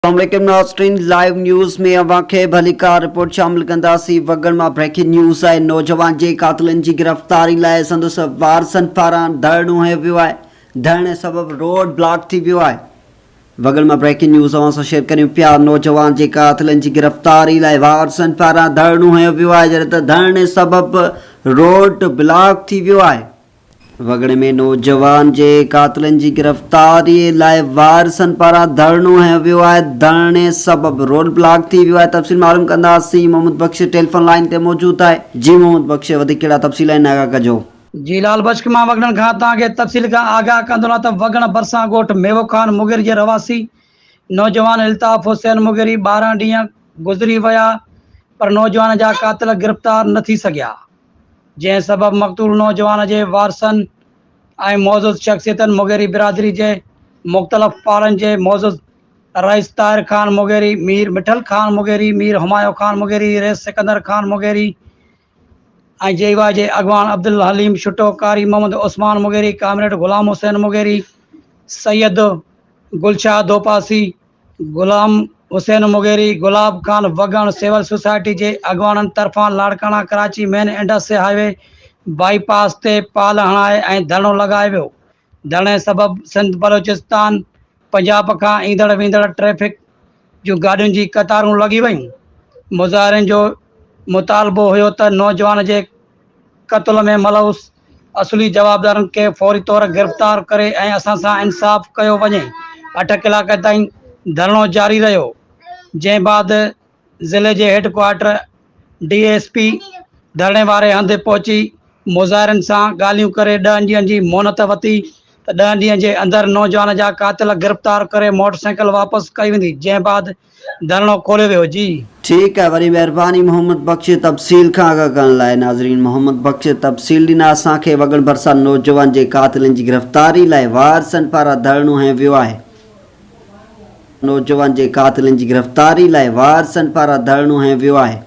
السلام عليڪم ناظرين لائيو نيوز ۾ اوهان کي ڀليڪار رپورٽ شامل ڪنداسين وڳڻ مان بريڪنگ نيوز آهي نوجوان جي قاتلن جي گرفتاري لاء سندس وارثن پاران ڌرڻو هنيو ويو آهي ڌرڻي سبب روڊ بلاڪ ٿي ويو آهي وڳڻ مان بريڪنگ نيوز اوهان سان شيئر ڪريون پيا نوجوان جي قاتلن جي گرفتاري لاء وارثن پاران ڌرڻو هنيو ويو آهي جڏهن ته ڌرڻي سبب روڊ بلاڪ ٿي ويو آهي. وڳڻ ۾ نوجوان جي قاتلن جي گرفتاري لاء وارثن پاران ڌرڻو هنيو ويو آهي، ڌرڻي سبب روڊ بلاڪ ٿي ويو آهي، تفصيل معلوم ڪنداسين، محمد بخش ٽيليفون لائين تي موجود آهي، جي محمد بخش وڌيڪ ڪهڙا تفصيل آهن آگاهه ڪجو. جي لال بشڪ مان وڳڻ کان توهان کي تفصيل کان آگاهه ڪندو رهان ته وڳڻ ڀرسان ڳوٺ ميوو خان مغيري جي رهواسي نوجوان الطاف حسين مغيري 12 ڏينهن گذري ويا پر نوجوان جا قاتل گرفتار نه ٿي سگهيا. جنهن سبب مقتول نوجوان جي وارثن ۽ معزز شخصيتن مغيري برادري جي مختلف پاڙن جي معزز رئيس طاهر خان مغيري، مير مٺل خان مغيري، مير همايون خان مغيري، رئيس سڪندر خان مغيري ۽ جي واء جي اڳواڻ عبدالحليم شٽو، قاري محمد عثمان مغيري، ڪامريڊ غلام حسين مغيري، سيد گلشاهه دوپاسي، غلام حسين مغيري، گلاب خان وڳڻ، سول سوسائٽي جي اڳواڻن طرفان Larkana Karachi main Indus highway bypass تي پال هڻائي ۽ ڌرڻو لڳايو ويو، ڌرڻي سبب سنڌ بلوچستان پنجاب کان ايندڙ ويندڙ ٽريفڪ جون گاڏين جي قطارون لڳي ويون، مظاهرين جو مطالبو هيو ته نوجوان جي قتل ۾ ملوث اصلي جوابدارن کي فوري طور گرفتار ڪري ۽ اسان سان انصاف ڪيو وڃي، اٺ ڪلاڪ تائين ڌرڻو جاري رهيو، جنهن بعد ضلعي جي head quarter D S P ڌرڻي واري هنڌ پهچي مظاهرين سان ڳالهيون ڪري ڏهن ڏينهن جي مهلت ورتي ته ڏهن ڏينهن جي اندر نوجوان جا قاتل گرفتار ڪري موٽرسائيڪل واپس ڪئي ويندي، جنهن بعد ڌرڻو کوليو ويو جي. ٺيڪ آهي وري مهرباني محمد بخش تفصيل کان آگاهه ڪرڻ لاء ناظرين محمد بخش تفصيل ڏنا اسان کي وڳڻ ڀرسان نوجوان جي قاتلن جي گرفتاري لاء وارثن پاران ڌرڻو هنيو ويو آهي نوجوان جي قاتلن جي گرفتاري لاء وارثن پاران ڌرڻو هنيو ويو آهي.